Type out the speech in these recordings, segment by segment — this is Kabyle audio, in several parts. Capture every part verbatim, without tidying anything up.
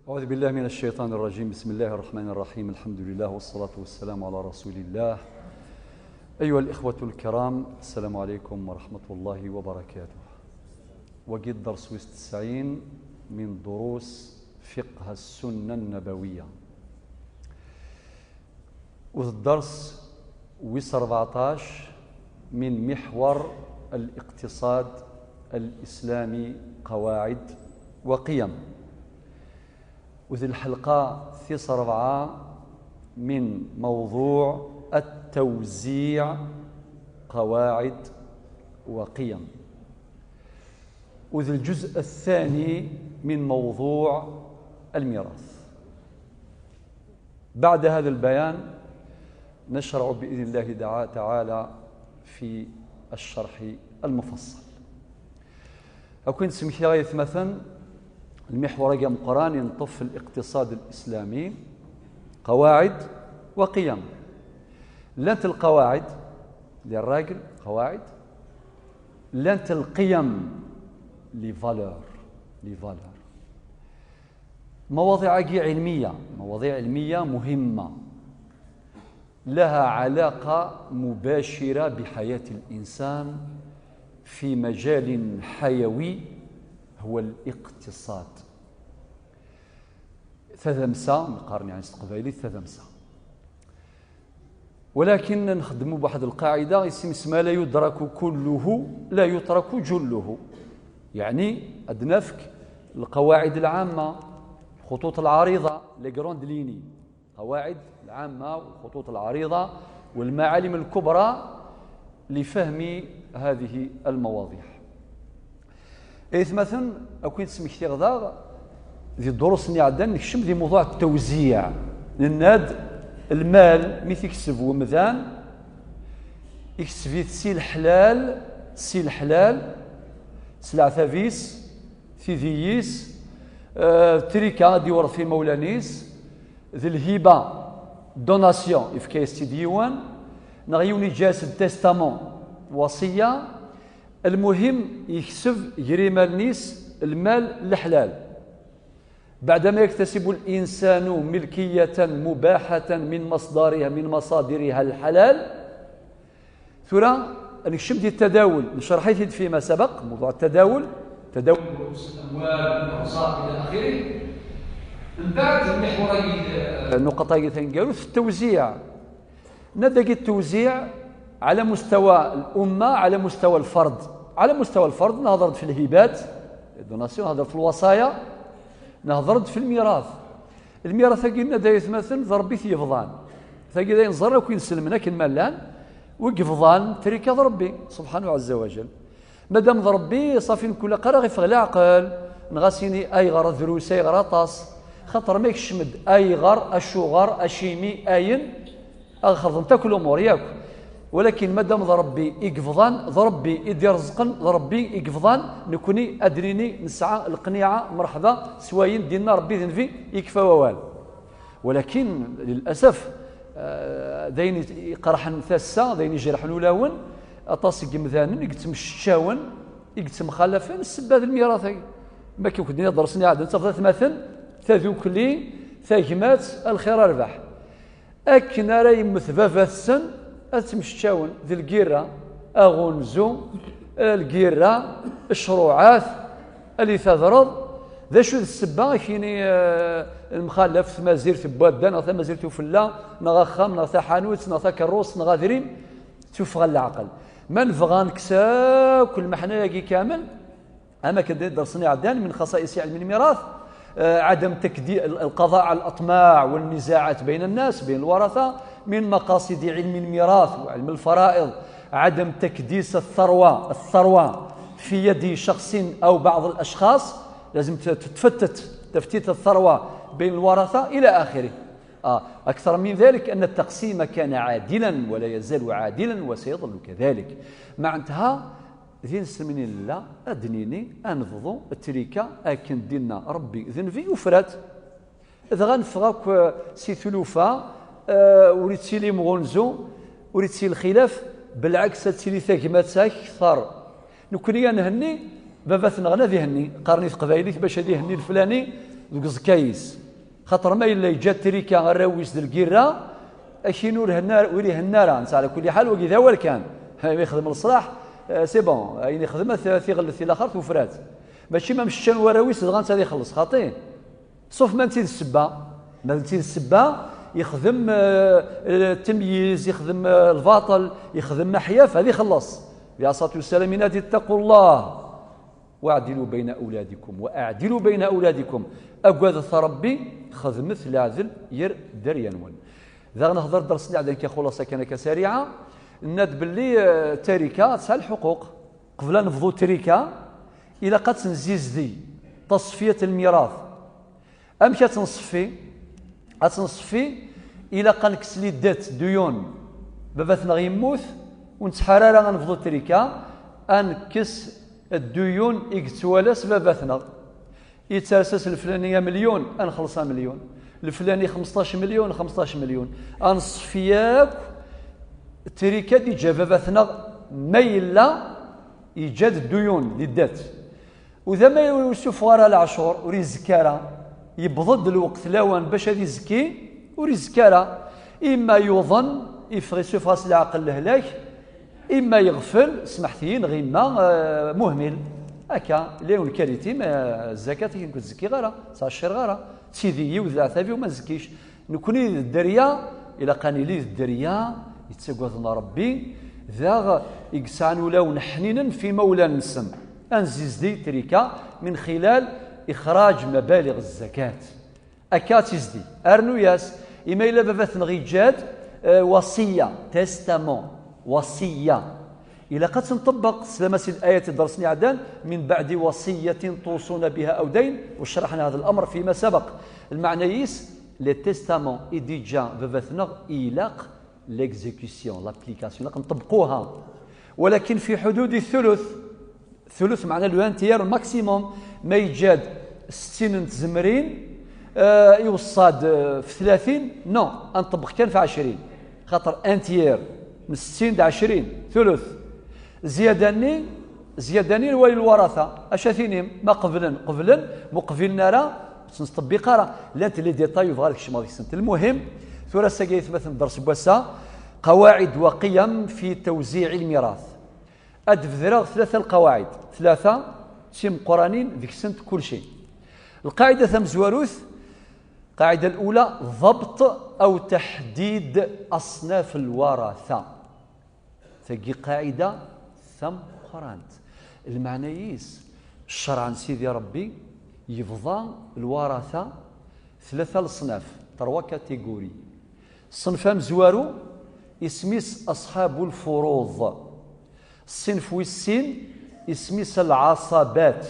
أعوذ بالله من الشيطان الرجيم. بسم الله الرحمن الرحيم. الحمد لله والصلاة والسلام على رسول الله. أيها الإخوة الكرام، السلام عليكم ورحمة الله وبركاته. وقد درس ويس تسعين من دروس فقه السنة النبوية. والدرس ويس أربعتاش من محور الاقتصاد الإسلامي، قواعد وقيم. وذي الحلقة ثيس أربعة من موضوع التوزيع، قواعد وقيم. وذي الجزء الثاني من موضوع الميراث. بعد هذا البيان نشرع بإذن الله دعا-، تعالى في الشرح المفصل. أكون سمكي غاية مثلا المحور جا مقران ينطف الاقتصاد الإسلامي، قواعد وقيم. لانت القواعد للراجل قواعد، لانت القيم لفالور، لفالور. مواضيع علمية، مواضيع علمية مهمة، لها علاقة مباشرة بحياة الإنسان في مجال حيوي هو الاقتصاد. ثذمسة، نقارن يعني ستقبايلي ثذمسة. ولكن نخدمو بواحد القاعدة، يسمى ما لا يدرك كله لا يترك جله. يعني أدنفك القواعد العامة، الخطوط العريضة، les grandes lignes، القواعد العامة والخطوط العريضة والمعالم الكبرى لفهم هذه المواضيع. إثمثن أكوين تسمكتيغ ذاغ ذي الدروس نعدن نكشم ذي موضوع التوزيع. لناد المال مي تكسب ومذان يكسب سي الحلال، سي الحلال، سلعة ثابيس، ثيذيس، آه، تريكا دي ورثي مولانيس، ذي الهبة، donation، يفكيس تديوان، نغيوني جاس التستامون، وصية. المهم يكسب جري مال نيس المال الحلال. بعدما يكتسب الإنسان ملكية مباحة من مصدرها، من مصادرها الحلال، ثورة نكشم دي التداول، نشرحيث فيما سبق، موضوع التداول، تداول رؤوس الأموال والأرزاق إلى آخره. من بعد المحور، آه، النقطة ثانية في التوزيع. ندق التوزيع على مستوى الأمة، على مستوى الفرد. على مستوى الفرد نهضر في الهبات، les donations، نهضر في الوصايا، نهضر في الميراث. الميراث أكي نداية مثلا ضربي في يفضان. ثاقي ذا ينظر لك ينسلم لك الملان، ويقفضان تريكا ضربي سبحانه عز وجل. مادام ضربي صافي نكون قرا غير في العقل، نغاسيني أيغر دروس أيغر أطاس. خاطر ما يكشمد أيغر أشوغر أشيمي أين، أخذ انت كل أمور ياك. ولكن مادام ضربي يقفضان، ضربي يدي رزقا، ضربي يقفضان، نكوني أدريني نسعى القنيعة مرحبا سواين دينا ربي ذنبي يكفى ووال. ولكن للأسف، آه، داين يقرحن ثاسة، داين يجرحن ولاون، أطاس يمذانن يتمشتشاون، يتمخالفن السبة ذا الميراث. ما كيف كدنا درسني عاد نتفضل ثماثن، تذوكلي، ثاجمات، الخير أرباح. أكن أرى يمت بابا السن، أتمشتشاون ذي القيرة، أغونزو، القيرة، الشروعات، اللي تضرب. ذا شو السبة كيني، آه، المخالف ثمازير تبوادة، نغ ثمازير تفلا، نغ خام، نغ ثحانوت، نغ ثكروس، نغ ذريم، تفغى العقل. ما نبغى نكسا كل محنايا كامل، أما كدير درسني عدان من خصائص علم الميراث، آه، عدم تكدي-، القضاء على الأطماع والنزاعات بين الناس، بين الورثة، من مقاصد علم الميراث وعلم الفرائض عدم تكديس الثروة، الثروة في يد شخص أو بعض الأشخاص، لازم ت-، تتفتت تفتيت الثروة بين الورثة إلى آخره. آه، أكثر من ذلك أن التقسيم كان عادلا ولا يزال عادلا وسيظل كذلك. معناتها ذي نسلمني لا أدنيني أنفضو التريكة أكن دينا ربي ذنبي وفرات. إذا غنفغ أكو سي ثلوفة، آه، وريتسيلي مغونزو، وريتسيلي الخلاف، بالعكس هتسيلي ثاكمات أكثر. نكوني نهني، بابا ثنغنا ذي هني، قارني في قبايلي باش هذه هني الفلاني، deg uẓekka-is. Xaṭer ma yella yeǧǧa trika arraw-is d lgirra, akin ur henna, ur ihenna ara. Netta, ɛla kulli ḥal, wagi d awal kan. Ma yexdem leṣlaḥ, eh, c'est bon, ayen ixdem, ad t-, tiɣellet i laxert, tufrat. Mačči ma mceččan warraw-is, dɣa netta ad ixelleṣ, xaṭi. Sauf ma netta d ssebba. Ma netta d ssebba, yexdem, eh, eh, temyiz, yexdem, eh, lbaṭel, yexdem aḥyaf, ad ixelleṣ. Bi aṣatu wassalam, inadi: اتقوا الله واعدلوا بين أولادكم، واعدلوا بين أولادكم. Agadet Ṛebbi, xedmet leɛdel ger dderya-nwen. Daɣ nehder dders n leɛdel, ka xulaṣa kan akka sariɛa, nenna-d belli, eh, tarika tesɛa lḥuquq. Qbel ad nebḍu trika, ilaq ad tt-nzizdi, تصفية الميراث. Amek ad tt-nṣeffi? Ad tt-nṣeffi, ilaq ad nekkes les dettes, dduyun. Baba-tneɣ yemmut, ur nettḥar ara ad nebḍu trika, ad nekkes dduyun i yettwalas baba-tneɣ. Yetters-as leflani amelyun, ad nxelleṣ amelyun. Leflani xmesṭac melyun, xmesṭac melyun. Ad neṣfi akk trika d-iǧǧa baba-tneɣ, ma yella yeǧǧa-d dduyun, les dettes. U da ma ur yessufeɣ ara leɛcur, ur izekki ara, yewweḍ-d lweqt lawan bac ad izekki, ur izekki ara. Imma yuḍen, yeffeɣ, isuffeɣ-as leɛqel lehlak, imma yeɣfel, smeḥt-iyi, neɣ imma, eh, muhmil. Akka, la une qualité, ma zzakat akken ur tzekkiɣ ara, ttɛeccireɣ ara, d tidi-iw d leɛtab-iw ma nzekkic. Nekni d dderya, ilaq ad nili d dderya yettaggaden Ṛebbi, daɣ i yesɛan ulawen ḥninen f imawlan-nsen. Ad nezdi trika من خلال إخراج مبالغ الزكاة. Akka ad tizdi. Rnu-yas, imi yella baba-tneɣ yeǧǧa-d, eh, وصية, testament, وصية. Ilaq ad tt-nṭebbeq, s lama si layat i dders-nni iɛeddan, من بعد وصية توصون بها أو دين, وشرحنا هذا الأمر فيما سبق. Lmeɛna-is, les testaments i d-iǧǧa baba-tneɣ, ilaq l'exécution, l'application, ilaq nṭebquha. ولكن في حدود الثلث. Thuluth meɛna le un tiers maximum. Ma yeǧǧa-d settin n tzemrin, eh, iweṣṣa-d, eh, f tlatin, non, ad nṭebbeq kan f ɛecrin. Xaṭer un tiers n settin d ɛecrin, thuluth. Zzyada-nni, zzyada-nni n wali lwaratha. Acu ad tinim? Ma qeblen, qeblen, ma ur qbilen ara, ur tt-nettṭebbiq ara. Llant les détails, ur bɣiɣ ad kecmeɣ deg-sent. Lmuhim, tura ass-agi aytmaten, dders n wass-a, قواعد وقيم في توزيع الميراث. Ad d-bedreɣ tlata lqawaɛid, tlata d timeqqranin deg-sent kulci. Lqaɛida tamezwarut, القاعدة الأولى: ضبط أو تحديد أصناف الورثة. Tagi qaɛida tameqqrant. Lmeɛna-is, ccṛeɛ n Sidi Ṛebbi yebḍa lwaratha tlata leṣnaf, trois catégories. Ṣṣenf amezwaru, isem-is أصحاب الفروض. Ṣṣinf wis sin, isem-is العصبات.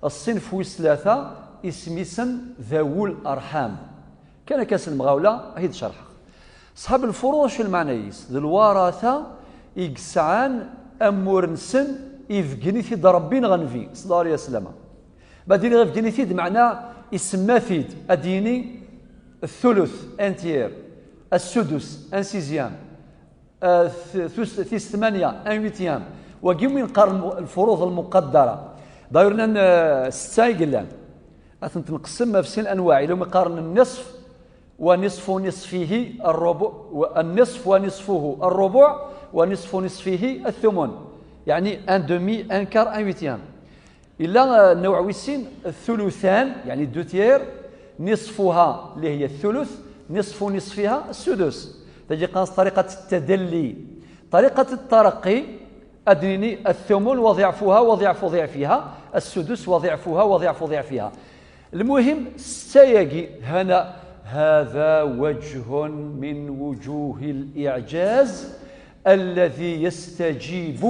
Ṣṣinf wis tlata, isem-isen ذوو الأرحام. Kan akka s lemɣawla, ad t-id-cerḥeɣ. Ṣṣḥab lfuruḍ, acu lmeɛna-is? D lwaratha i yesɛan amur-nsen, ibeggen-it-id Ṛebbi neɣ Nnbi, ṣella Llahu ɛalayhi wa sellama. Ma d-iniɣ ibeggen-it-id, meɛna isemma-t-id, ad d-yini thuluth, un tiers, assudus, un sixième, eh, t-, tus-, tis tmanya, un huitième. Wagi win qqaren lfuruḍ lmuqaddara. D'ailleurs, nnan, eh, setta i yellan. Ad tent-nqessem ɣef sin anwaɛ. Ila wumi qqaren nniṣf, wa nisfu nisfihi rrubuɛ, wa, nniṣf wa nisfuhu rrubuɛ, wa nisfu nisfihi thumun. Yeɛni un demi, un quart, un huitième. Ila, eh, nnawɛ wis sin, thuluthan, yeɛni deux tiers, nisfuha, اللي هي الثلث, nisfu nisfiha, السدس. Tagi qqaren-as طريقة التدلي. طريقة الترقي, ad d-nini الثمن وضعفها وضعف ضعفها، السدس وضعفها وضعف ضعفها. المهم, setta-yagi, هنا هذا وجه من وجوه الإعجاز الذي يستجيب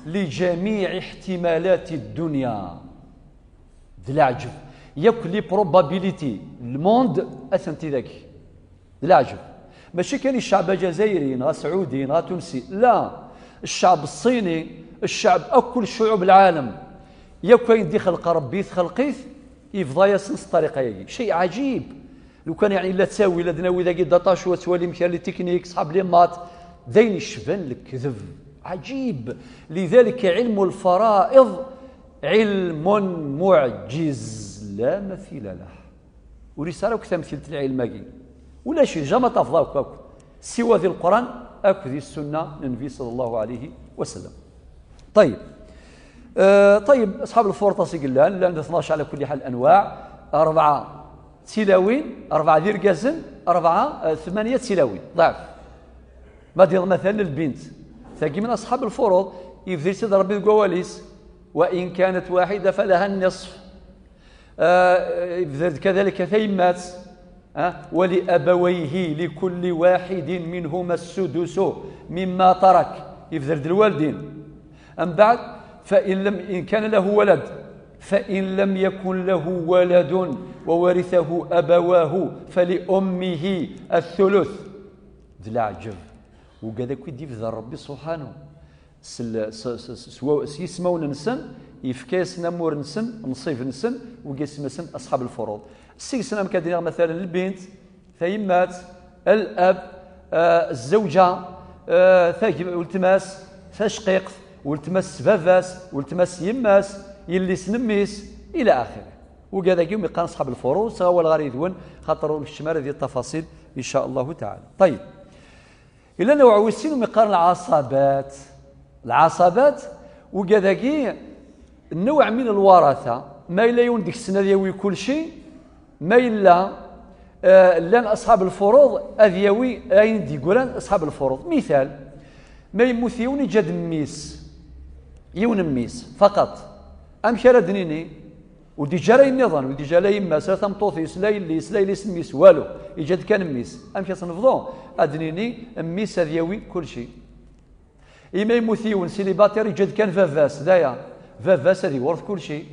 لجميع احتمالات الدنيا. D leɛǧeb. Yakk les probabilités, le monde, atenti dagi. D leɛǧeb. Mačči kan i ccɛeb aǧazayri, neɣ aseɛudi, neɣ atunsi. La. Ccɛeb ṣṣini, ccɛeb akk n ccuɛub lɛalem. Yakk ayen d-ixleq Ṛebbi, txelq-it, yebḍa-yasen s ṭṭariqa-yagi. Cay ɛajib. Lukan, yeɛni, la ttawil, ad nawi dagi datacu, ad twalim kra les techniques, ṣḥab les maths. D ayen yecban lekdeb. Ɛajib. لذلك علم الفرائض علم معجز لا مثيل له. Ur yesɛi ara akk tamtilt n lɛilm-agi. Ulac, jamais tafḍ akk, akk. Siwa di Lquran akked di Ssunna n Nnbi sallallahu alayhi wa sallam. Ṭayyeb. Eh, ṭayyeb, aṣḥab lfuruḍ ass i yellan, llan d tnac ɛla kulli ḥal anwaɛ, rebɛa d tilawin, rebɛa d irgazen, rebɛa, eh, tmanya d tilawin. Ḍeɛf. Ma d-iḍ matalan lbint. Tagi min aṣḥab lfuruḍ, yebder-itt-id Ṛebbi deg wawal-is, وإن كانت واحدة فلها النصف. آه، يبذل كذلك ثيمات، آه، ولأبويه لكل واحد منهما السدس مما ترك، يبذل الوالدين. أم بعد، فإن لم، إن كان له ولد، فإن لم يكن له ولد وورثه أبواه فلأمه الثلث. D leɛǧeb. Wigad akk i d-ibder Ṛebbi subḥanu. S l-, s, s, s, s wa-, s yismawen-nsen, yefka-yasen amur-nsen, nnṣib-nsen, wigi isem-nsen aṣḥab lfuruḍ. Seg-sen amek ad d-iniɣ, matalan, lbint, tayemmat, alab, ah, zzawǧa, ah, tagm-, weltma-s, tacqiqt, weltma-s s baba-s, weltma-s s yemma-s, yelli-s n mmi-s, ila axiri. Wigad-agi umi qqaren aṣḥab lfuruḍ, ur ttɣawaleɣ ara yid-wen, xaṭer ur nkeččem ara di ṭṭafaṣil, in ca Allahu taɛala. Ṭayyeb. Yella nawɛ wis sin umi qqaren lɛaṣabat. Lɛaṣabat, wigad-agi, newɛ min lwaṛata, ma yella yiwen deg-sen ad yawi kulci, ma yella, eh, llan aṣḥab lfuruḍ, ad yawi ayen i d-yeggran aṣḥab lfuruḍ. Mital, ma yemmut yiwen, iǧǧa-d mmi-s, yiwen mmi-s, faqat. Amek ara d-nini? Ur d-iǧǧa ara ayen nniḍen, ur d-iǧǧa la yemma-s, la tameṭṭut-is, la yelli-s, la yelli-s n mmi-s, walu. Iǧǧa-d kan mmi-s. Amek ad s-nebḍu? Ad d-nini mmi-s ad yawi kulci. Imi yemmut yiwen célibataire, iǧǧa-d kan baba-s, d aya. Baba-s ad iwṛet kulci.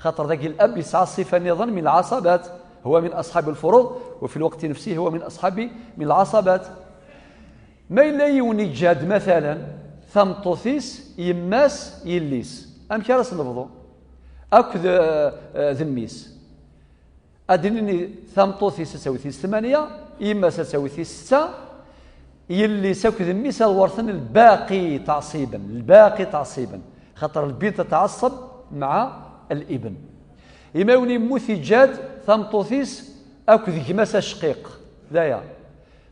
Xaṭer dagi lab yesɛa ṣṣifa nniḍen min lɛaṣabat. هو من أصحاب الفروض، وفي الوقت نفسه هو من أصحاب، من العصبات. Ma yella yiwen iǧǧa-d, matalan, tameṭṭut-is, yemma-s, yelli-s, amek ara s-nebḍu? Akked, eh, eh, d mmi-s. Ad d-nini tameṭṭut-is ad tawi tis tmanya, yemma-s ad tawi tis setta, yelli-s akked mmi-s ad werten lbaqi tɛeṣṣiben, lbaqi tɛeṣṣiben. Xaṭer lbint ad tɛeṣṣeb مع الابن. Imi yiwen yemmut, iǧǧa-d tameṭṭut-is akked gma-s acqiq. D aya.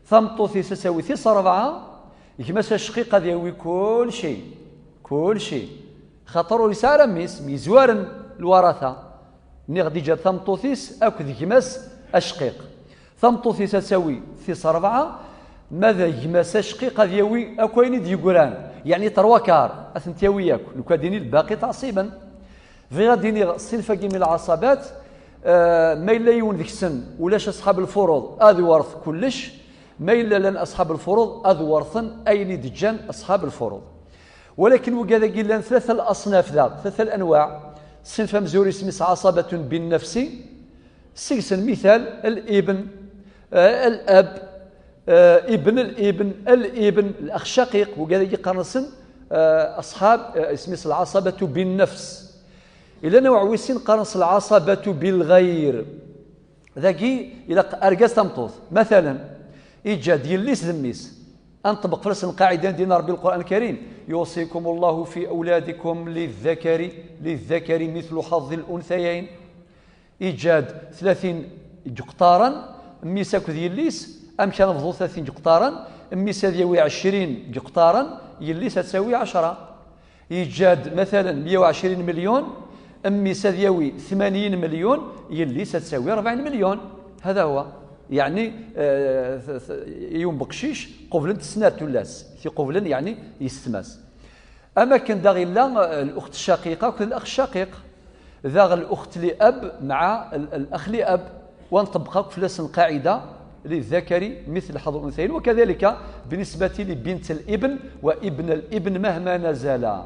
Tameṭṭut-is ad tawi tis rebɛa, gma-s acqiq ad yawi kulci. Kulci. Xaṭer ur yesɛi ara mmi-s, myezwaren lwaṛata. Nniɣ-d iǧǧa-d tameṭṭut-is akked gma-s acqiq. Tameṭṭut-is ad tawi tis rebɛa, ma d gma-s acqiq ad yawi akk ayen i d-yeggran, yeɛni trois quarts, ad tent-yawi akk. Nekk ad d-ini lbaqi tɛeṣṣiben. Bɣiɣ ad d-iniɣ ṣṣinf-agi min lɛaṣabat, eh, ma yella yiwen deg-sen ulac aṣḥab lfuruḍ, ad iwerret kullec, ma yella llan aṣḥab lfuruḍ, ad werten ayen i d-ǧǧan aṣḥab lfuruḍ. Walakin wigad-agi llan tlata n laṣnaf daɣ, tlata n lanwaɛ. Ṣṣinf amezwaru isem-is ɛaṣabatun bin nafsi, seg-sen mital, al-ibn, eh, al-ab, eh, ibn al-ibn, al-ibn, al-ax shaqiq, wigad-agi qqaren-asen, eh, aṣḥab, eh, isem-is lɛaṣabatu bin nafs. Ila nawɛ wis sin qqaren-as lɛaṣabatu bil ɣayr. Dagi ilaq argaz tameṭṭut. Matalan, iǧǧa-d yelli-s d mmi-s. Ad nṭebbeq fell-asen lqaɛida i d-yenna Ṛebbi Lqur'an Lkarim: يوصيكم الله في أولادكم للذكر، للذكر مثل حظ الأنثيين. Iǧǧa-d tlatin n yiqeṭṭaren, mmi-s akked yelli-s. Amek ara nebḍu tlatin n yiqeṭṭaren? Mmi-s ad yawi ɛecrin n yiqeṭṭaren, yelli-s ad tawi ɛecra. Yeǧǧa-d, matalan, meyya u ɛecrin milyun, mmi-s ad yawi tmanyin milyun, yelli-s ad tawi rebɛin milyun. هذا هو. Yeɛni, eh, t-, t-, yiwen beqcic, qublen-t snat tullas, tiqublen, yeɛni, yessetma-s. Am akken daɣ illa, eh, luxt shaqiqa akked lax shaqiq. Daɣ luxt li ab مع l-, lax li ab. Wa nṭebbeq akk fell-asen lqaɛida, للذكر مثل حظ الأنثيين، وكذلك بالنسبة لبنت الابن وابن الابن مهما نزلا.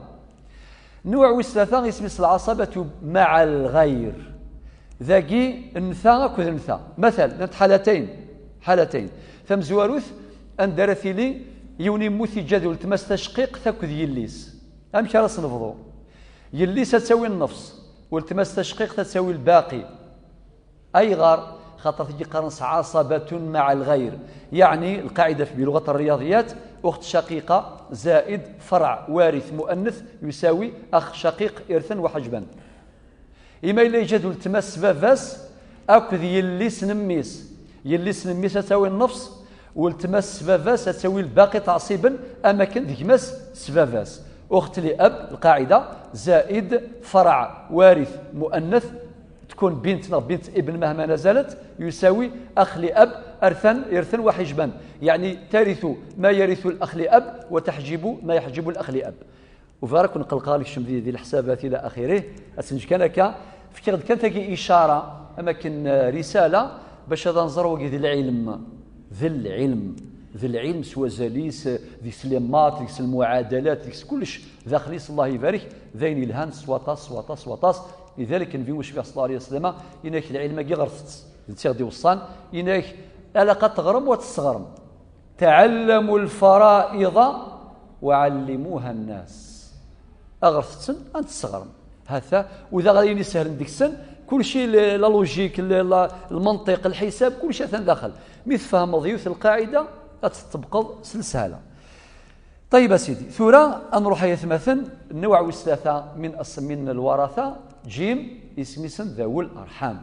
Nawɛ wis tlata, isem-is lɛaṣabatu مع الغير. Dagi, nta akked nta. Matal, llant ḥalatayn. Ḥalatayn. Tamezwarut, anda ara tili, yiwen yemmut, iǧǧa-d weltma-s tacqiqt akked yelli-s. Amek ara s-nebḍu? Yelli-s ad tawi nnefṣ, weltma-s tacqiqt ad tawi lbaqi. Ayɣer? Xaṭer tigi qqaren-as ɛaṣabatun مع الغير. Yeɛni, lqaɛida fi, bi luɣat rriyadiyat, uxt shaqiqa zaid farɛ warith muannath yusawi ax shaqiq irthan wa ḥajban. Imi yella yeǧǧa-d weltma-s s baba-s, akked yelli-s n mmi-s. Yelli-s n mmi-s ad tawi nnefs, weltma-s s baba-s ad tawi lbaqi tɛṣiben, am akken d gma-s s baba-s. Uxt li ab, lqaɛida, zaid, faraɛ, warith, muannath, tkun bint neɣ bint ibn mahma nazalet, yusawi ax li ab, arthan, irthan wa ḥijban. Yeɛni, tarithu ma yarithu lax li ab, wa taḥjibu ma yaḥjibu lax li ab. Ur bɣiɣ ara ad ken-qellqeɣ, ad nekcem di, di leḥsabat ila axirih. Ad s-neǧǧ kan akka. Fkiɣ-d kan tagi icara, am akken, eh, risala, bac ad nẓer wagi d lɛilm. D lɛilm. D lɛilm s wazal-is, eh, deg-s les maths, deg-s lmuɛadalat, deg-s kullec. Daxel-is, Allah ibarek, d ayen yelhan s waṭas, s waṭas, s waṭas. Lidalik, Nnbi ucbiḥ, ṣalla Llahu ɛalayhi wa sallam, yenna-ak lɛilm-agi ɣer-t, d netta i ɣ-d-iweṣṣan, yenna-ak, alaq ad teɣrem u ad tesseɣrem. Tɛallamu lfaraiḍa wa ɛallimuha nnas. Aɣret-ten, ad ten-tesseɣrem. Hata, u d aɣayen isehlen deg-sen, kulci, le-, la logique, le-, la, lmenṭiq, lḥisab, kulci atan daxel. Mi tfehmeḍ yiwet lqaɛida, ad tt-tṭebbqeḍ s lsahla. Ṭayyeb a sidi, tura ad nruḥ ay atmaten, nnuɛ wis tlata min as-, min lwarata, jim, isem-isen dawul arḥam.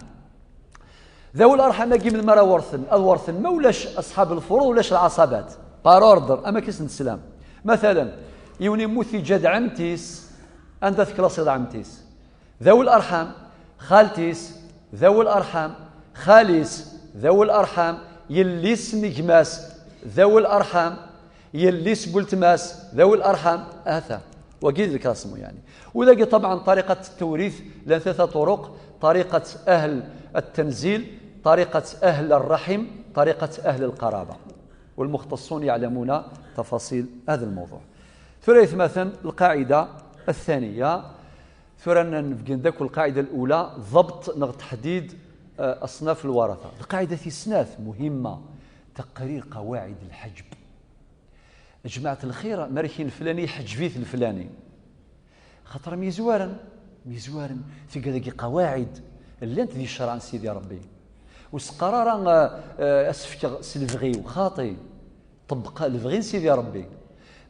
Dawul arḥam-agi melmi ara werten? Ad werten ma ulac asḥab lfuruḍ, ulac lɛaṣabat. Par ordre, am akken s-neslam. Matalan, yiwen immut, iǧǧa-d ɛemti-s, anda teklaṣiḍ ɛemti-s? Dawul arḥam. Xalti-s, dawul arḥam. Xali-s, dawul arḥam. Yelli-s n gma-s, dawul arḥam. Yelli-s n weltma-s, dawul arḥam. Ata. Wagi d lklasmu, yeɛni. Ula dagi, ṭabɛan, ṭariqat tewrit, llan tlata ṭuruq, ṭariqat ahl at-tanzil, ṭariqat ahl ar-raḥim, ṭariqat ahl al-qaraba. والمختصون يعلمون تفاصيل هذا الموضوع. Tura, ay atmaten, lqaɛida athaniya, tura n-, nbeggen-d akk lqaɛida lula, ḍabt neɣ teḥdid, eh, aṣnaf lwarata. Lqaɛida tis snat, muhimma, taqrir qawaɛid lḥeǧb. Jmaɛt lxir, ma ara k-yini leflani, iḥeǧb-it leflani. Xaṭer myezwaren, myezwaren. Tigad-agi qawaɛid llant di ccreɛ n Sidi Ṛebbi. Ur s-qqar ara, eh, eh, ad s-fkeɣ s lebɣi-w, xaṭi. Ṭebbeq lebɣi n Sidi Ṛebbi.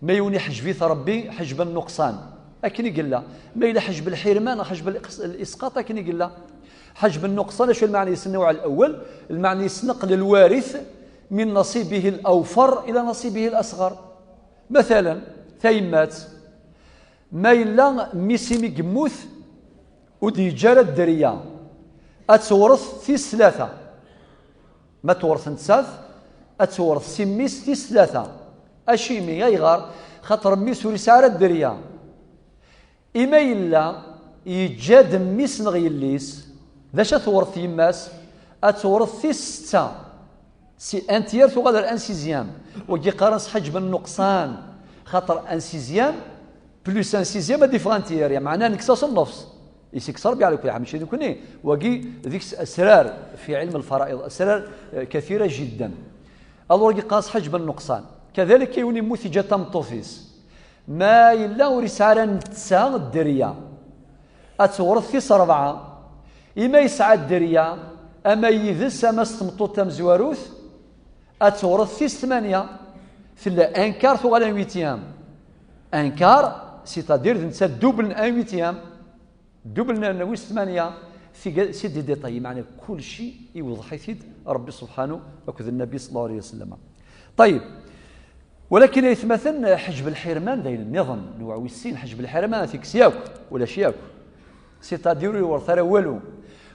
Ma yiwen iḥejb-it Ṛebbi, ḥejb n nuqṣan, akken i yella. Ma yella ḥejb lḥirman, ḥejb l-, l-isqaṭ, akken i yella. Ḥejb n nuqṣan, acu lmeɛna-is? Nnuɛ al-awwal, lmeɛna-is neql lwarit min nasibihi al-awfar ila nasibihi al-asɣar. Matalan, tayemmat, ma yella mmi-s imi yemmut, ur d-yeǧǧa ara dderya, ad tewret tis tlata. Ma tewret nettat, ad tewret si mmi-s tis tlata. Acimi? Ayɣer? Xaṭer mmi-s ur yesɛi ara dderya. Imi yella yeǧǧa-d mmi-s neɣ yelli-s, d acu ad tewret yemma-s? Ad tewret tis setta. Si un tiers tuɣal ar un sixième. Wagi qqaren-as ḥeǧb n nuqṣan. Xaṭer un sixième plus un sixième ad d-iffeɣ un tiers, meɛna nekkes-as nnefs. Yessekkes Ṛebbi ɛla kulli ḥal, mačči d nekkni. Wagi deg-s asrar fi ɛilm lfara'iḍ, asrar, eh, kathira jiddan. Alors, wagi qqaren-as ḥeǧb n nuqṣan. Kadalik, yiwen yemmut, yeǧǧa tameṭṭut-is. Ma yella ur yesɛi ara netta dderya, ad tewret tis ṛebɛa. Imi yesɛa dderya, ama yid-s ama s tmeṭṭut tamezwarut, ad tewret tis tmanya. Tella un quart tuɣal un huitième. Un quart, c'est-à-dire d netta double n un huitième. Double n, n wis tmanya, tiga-, c'est des détails, meɛna kulci iwḍeḥ-it-id Ṛebbi subḥanu akked Nnabi ṣalla Llahu ɛalayhi wa sallam. Ṭayyeb, walakin ay atmaten, ḥeǧb lḥirman d ayen nniḍen, nnuɛ wis sin, ḥeǧb lḥirman ad t-ikkes yakk, ulac yakk. C'est-à-dire ur iwṛet ara walu.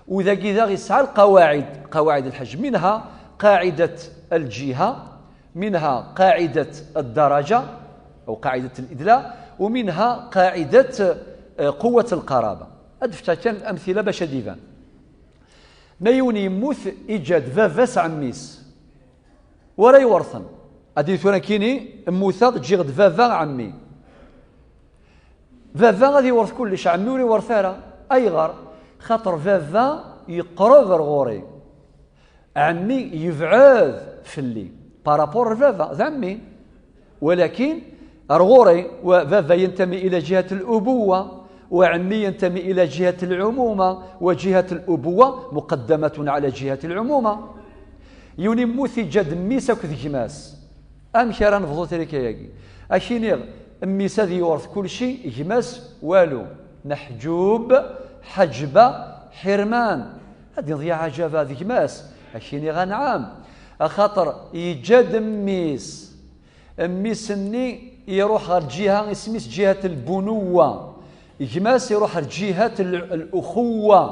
U dagi daɣ yesɛa lqawaɛid, qawaɛid lḥeǧb, minha qaɛidat lǧiha, منها قاعدة الدرجة أو قاعدة الإدلاء، ومنها قاعدة، آه، قوة القرابة. Ad d-fkeɣ kan amthila bac ad d-iban. Ma yiwen yemmut, iǧǧa-d baba-s ɛemmi-s. Wa ara iwerten? Ad d-yini tura nekkini, mmuteɣ, ǧǧiɣ-d baba, ɛemmi. Baba ad iwerret kullec, ɛemmi ur iwerret ara. Ayɣer? Xaṭer baba yeqreb ar ɣur-i. Ɛemmi yebɛed fell-i. Par rapport ar baba, d ɛemmi. Walakin ar ɣur-i, wa baba yentami ila ǧihat al-ubuwa, wa ɛemmi yentami ila ǧihat al-umuma, wa ǧihat al-ubuwa muqaddamatun ɛala ǧihat al-umuma. Yiwen immut, iǧǧa-d mmi-s akked gma-s. Amek ara nebḍu trika-yagi? Ad k-iniɣ, mmi-s ad yewret kulci, gma-s walu. Meḥǧub, ḥeǧba, ḥirman. Ad d-ineḍ ya ɛajaba d gma-s, ad k-iniɣ anɛam. Axaṭer yeǧǧa-d mmi-s. Mmi-s-nni iruḥ ɣer lǧiha, isem-is ǧihat lbunuwa. Gma-s iruḥ ɣer ǧihat l-, luxuwa.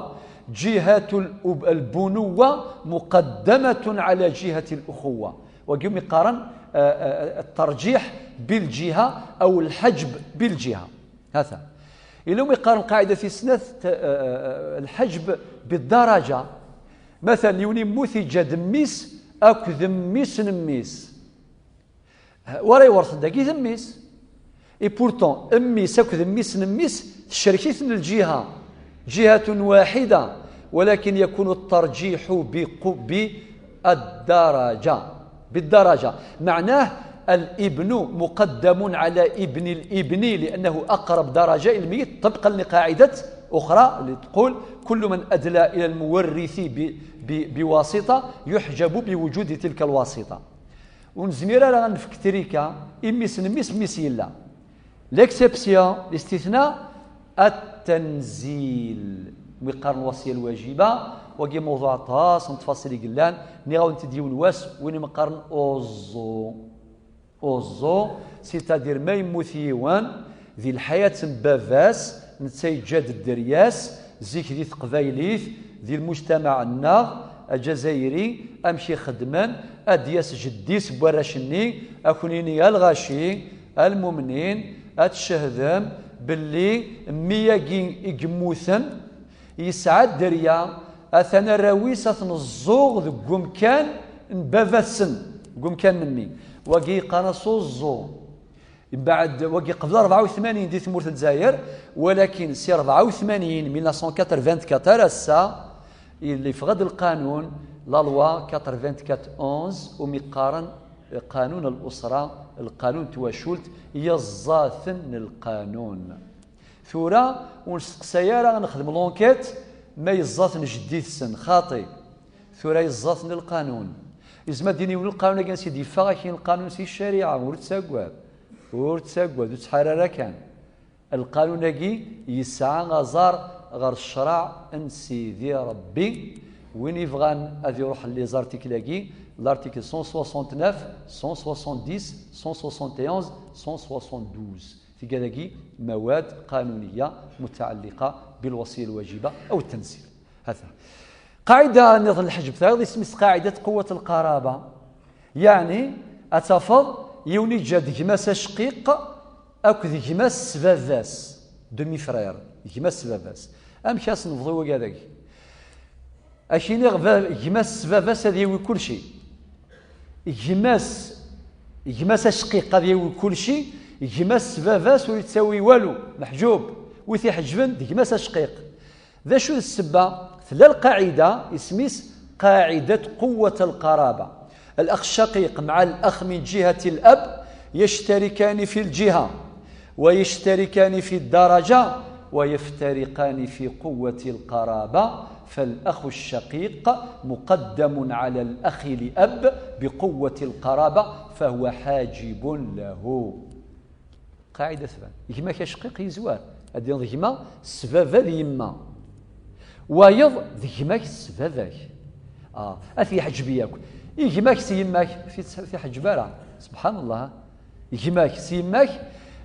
Ǧihat l-, lbunuwa muqaddamatun ɛala ǧihat luxuwa. Wagi umi qqaren, eh, eh, الترجيح بالجهة أو الحجب بالجهة. Hata. Ila umi qqaren lqaɛida tis snat, t-, eh, eh, الحجب بالدرجة. Matalan, yiwen yemmut, yeǧǧa-d mmi-s akked mmi-s n mmi-s. Wara iwerten dagi d mmi-s. Et pourtant, mmi-s akked mmi-s n mmi-s tecrek-iten lǧiha. جهة واحدة، ولكن يكون الترجيح بق-، بالدرجة. بالدرجة. معناه الابن مقدم على ابن الابن لأنه أقرب درجة إلى الميت، طبقا لقاعدة أخرى اللي تقول: كل من أدلى إلى المورث ب-، ب-، بواسطة يحجب بوجود تلك الواسطة. Ur nezmir ara ad nefk trika i mmi-s n mmi-s, mmi-s yella. L'exception, listithna, التنزيل. Mi qqaren lwasiya lwajiba, wagi mawḍuɛ aṭas n tfaṣil i yellan, nniɣ-awen-t-id yiwen wass, win i meqqaren uẓu. Uẓu, c'est-à-dire ma yemmut yiwen, di lḥayat n baba-s, netta yeǧǧa-d dderya-s, zik di teqbaylit, di lmujtamaɛ-nneɣ aǧazayri, amek i xeddmen, ad d-yas jeddi-s n warrac-nni, ad ken-yini: a lɣaci, a lmumnin, ad tcehdem belli mmi-agi i yemmuten yesɛa dderya, atan arraw-is ad ten-ẓẓuɣ deg umkan n baba-tsen, deg umkan n mmi. Wagi yeqqar-as uẓu. Mbeɛd, wagi qbel rebɛa u tmanyin di tmurt n Lezzayer, walakin si rebɛa u tmanyin, mille neuf cent quatre-vingt-quatre, ar ass-a, yella yeffeɣ-d lqanun, la loi quatre-vingt-quatre onze, umi qqaren qanun al-usra, lqanun n twacult, yeẓẓa-ten lqanun. Tura, ur nesteqsay ara ad nexdem l'enquête ma yeẓẓa-ten jeddi-tsen, xaṭi. Tura yeẓẓa-ten lqanun. Yezmer ad d-yini yiwen lqanun-agi ansi d-yeffeɣ, akin lqanun si ccariɛa, ur ttagad. Ur ttagad, ur ttḥar ara kan. Lqanun-agi yesɛa aẓar ɣer ccṛeɛ n Sidi Ṛebbi. Win yebɣan ad iṛuḥ les articles-agi, l'article cent soixante-neuf, cent soixante-dix, cent soixante et onze, cent soixante-douze. Tigad-agi مواد قانونية متعلقة بالوصية الواجبة أو التنزيل. Hata. Qaɛida nniḍen n lḥeǧb, tayeḍ isem-is qaɛidat quwwat lqaraba. Yeɛni, ad tafeḍ yiwen iǧǧa-d gma-s acqiq akked gma-s s baba-s, demi-frère, gma-s s baba-s. Amek as nebḍu wagad-agi? Ak-iniɣ, ba-, gma-s s baba-s ad yawi kulci. Gma-s, gma-s acqiq ad yawi kulci, gma-s s baba-s ur yettawi walu, meḥǧub. Wi t-iḥeǧben d gma-s acqiq. D acu d ssebba? Tella lqaɛida, isem-is qaɛidat quwwat lqaraba. الأخ الشقيق مع الأخ من جهة الأب يشتركان في الجهة، ويشتركان في الدرجة، ويفترقان في قوة القرابة، فالأخ الشقيق مقدم على الأخ لأب بقوة القرابة، فهو حاجب له. Qaɛida tban. Gma-k acqiq yezwar. Ad d-tiniḍ gma s baba d yemma. Wayeḍ d gma-k s baba-k. Ah, ad t-yeḥǧeb yakk. I gma-k s yemma-k, ur t-, ur t-iḥeǧǧeb ara. Subḥan Allah. Gma-k s yemma-k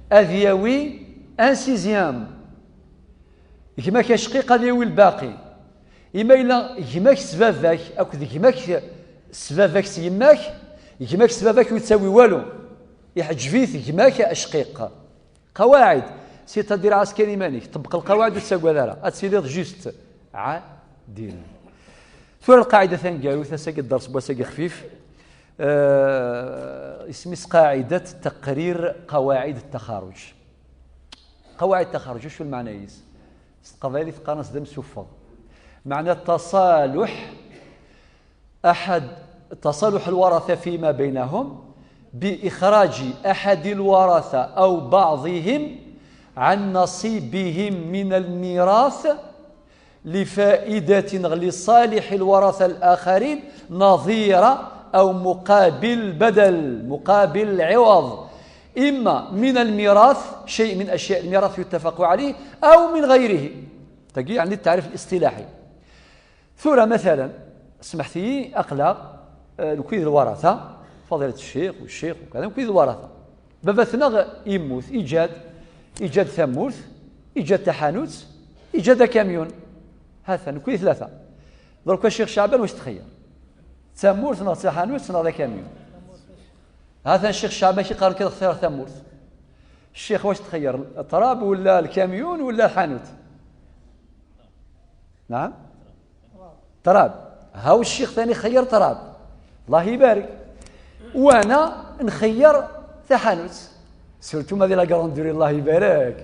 ad yawi un sixième. Gma-k acqiq ad yawi lbaqi. Ima yella gma-k s baba-k akked gma-k s baba-k s yemma-k, gma-k s baba-k ur yettawi walu. Iḥeǧb-it gma-k acqiq. Qawaɛid, c'est-à-dire ɛass kan iman-ik, ṭebbeq lqawaɛid ur tettagad ara, ad tiliḍ juste ɛadil. Tura lqaɛida taneggarut, ass-agi dders n wass-agi xfif, eh, isem-is qaɛidat taqrir qawaɛid ttaxaruj. Qawaɛid ttaxaruj, acu lmeɛna-is? S teqbaylit qqaren-as d amsuffeɣ. Meɛna taṣaluḥ أحد تصالح الورثة فيما بينهم بإخراج أحد الورثة أو بعضهم عن نصيبهم من الميراث لفائدة لصالح الورثة الآخرين نظير أو مقابل بدل، مقابل عوض، إما من الميراث، شيء من أشياء الميراث يتفق عليه، أو من غيره. تجي يعني التعريف الاصطلاحي. Tura, matalan, smeḥt-iyi, aql-aɣ, eh, nekwi d lwaratha, fadilat ccix u ccix u kada, nekwi d lwaratha. Baba-tneɣ yemmut, iǧǧa-d, iǧǧa-d tamurt, iǧǧa-d taḥanut, iǧǧa-d akamyun. Ha-t-an, nekwi d tlata. Ḍerka Ccix Ceɛban, wac txeyyer? D tamurt neɣ d taḥanut neɣ d akamyun? Ha-t-an Ccix Ceɛban, ki qqaren kan xtiṛ tamurt. Ccix, wac txeyyer? Ṭrab wala lkamyun wala lḥanut? Naɛam? Ṭrab. Haw ccix tani xeyyer ṭrab. Allah ibarek. Wana nxeyyer taḥanut. Surtout ma di la grande durée, Allah ibarek.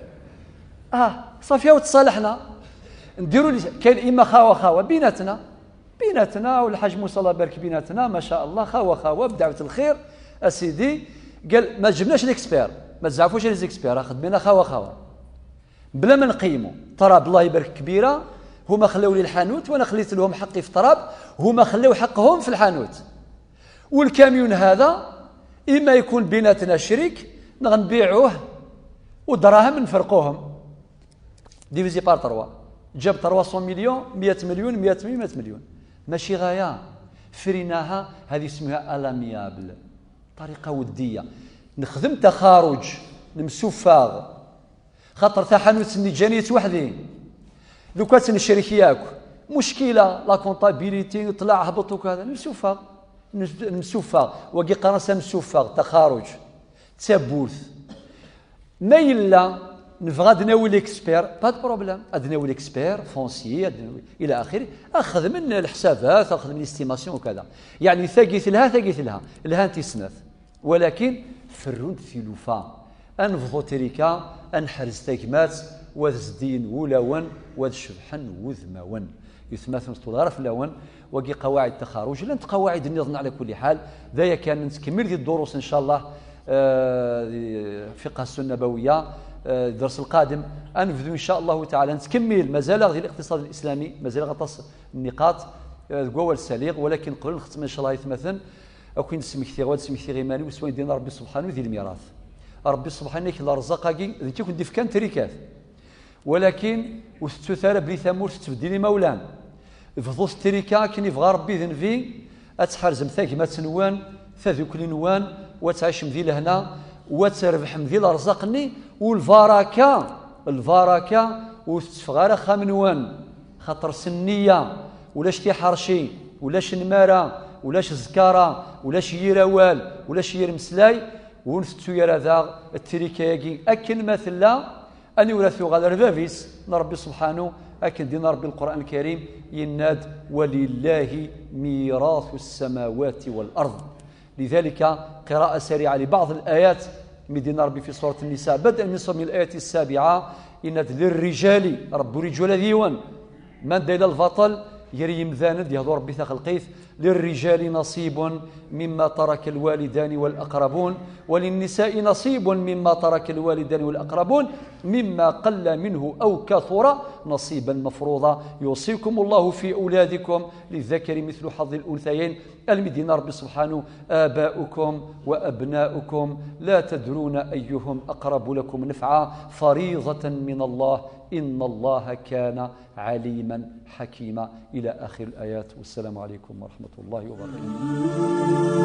Ah, صافي, aw تصالحنا. Ndiru li, kayen imma xawa xawa, binatna. Binatna, u Lḥaǧ Musa, Allah ibarek, binatna, ma sha Allah, xawa xawa, بدعوة الخير, a sidi, قال, ما جبناش l'expert, ما تزعفوش les experts, خدمنا خاوة خاوة. بلا ما نقيمو. ترى بالله يبارك كبيرة، هما خلاو لي الحانوت وأنا خليت لهم حقي في التراب، هما خلاو حقهم في الحانوت. والكاميون هذا إما يكون بيناتنا شريك، نغ نبيعوه ودراهم نفرقوهم. Divisé par trois. جاب trois cents millions، مية مليون، مية مليون، مية مليون. ماشي غاية. فريناها، هذه اسمها à l'amiable. طريقة ودية. نخدم تخارج، نمسوفاغ. خاطر تاع حانوت ني جانيت وحدي. لو كانت نشرك ياك، مشكلة، la comptabilité، طلع هبط وكذا، نمسوفاغ. نمسوفاغ. وقي قرنسة نمسوفاغ، تخارج. تابوث. Ma yella nebɣa ad nawi l'expert, pas de problème. Ad nawi l'expert foncier, ad nawi إلى آخره. Ad xedmen lḥsabat, ad xedmen l'estimation وكذا. يعني tagi telha, tagi telha. Lhant i snat. Walakin ferrunt tilufa. Ad nebḍu trika, ad neḥrez tagmat, wa ad zdin wulawen, wa ad cebḥen wudmawen. Yetmaten ur tewweḍ ara fell-awen. Wagi qawaɛid taxaruj, llant qawaɛid nniḍen ɛla kulli ḥal. D aya kan, nettkemmil di ddurus, ncallah, eh, di fiqh as-sunna nabawiyya, eh, dders lqadim. Ad nebdu, ncallah taɛala, nettkemmil, mazal-aɣ di liqtiṣad lislami, mazal-aɣ aṭas n nniqaṭ, eh, deg wawal saliɣ, walakin qbel nxettem, ncallah, aytmaten, ad ken-id-smektiɣ, ad smektiɣ iman-iw s wayen d-yenna Ṛebbi subḥanu di lmirat. Ṛebbi subḥanu, yak lerẓaq-agi, d nekk i ken-d-ifkan trikat. Walakin ur tettut ara belli tamurt tettbeddil imawlan. Bḍut trika akken ibɣa Ṛebbi d Nnbi, ad tḥerzem tagmat-nwen, tadukli-nwen, u ad tɛicem di lehna, u ad trebḥem di lerẓaq-nni, u lbaraka, lbaraka ur tetteffeɣ ara axxam-nwen, xaṭer s nniya, ulac tiḥerci, ulac nnmara, ulac zzkara, ulac yir awal, ulac yir meslay, ur ntettu ara daɣ trika-agi akken ma tella, Aniwer ad tuɣal ar bab-is n Ṛebbi subḥanu, akken d-yenna Ṛebbi Lqur'an Lkarim, yenna-d: ولله ميراث السماوات والأرض. لذلك قراءة سريعة لبعض الآيات. Mi d-yenna Ṛebbi في سورة النساء، بدءا من الآية السابعة، yenna-d: للرجال، Ṛebbi ur yeǧǧa ula d yiwen. Manda yella lbaṭel? Gar yimdanen, d-yehdu Ṛebbi taxelqit: للرجال نصيب مما ترك الوالدان والأقربون، وللنساء نصيب مما ترك الوالدان والأقربون، مما قل منه أو كثر نصيبا مفروضا. يوصيكم الله في أولادكم، للذكر مثل حظ الأنثيين. Almi d-yenna Ṛebbi subḥanu: آباؤكم وأبناؤكم لا تدرون أيهم أقرب لكم نفعا، فريضة من الله، إن الله كان عليما حكيما، إلى آخر الآيات. والسلام عليكم ورحمة الله وبركاته.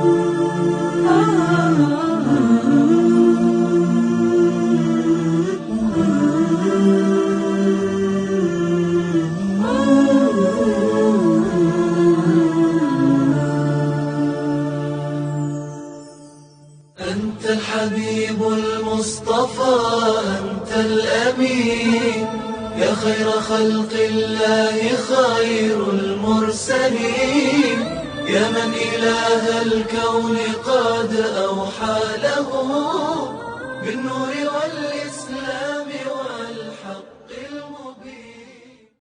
أنت الحبيب المصطفى، أنت الأمين، يا خير خلق الله، خير المرسلين، يا من إله الكون قد أوحى له بالنور والإسلام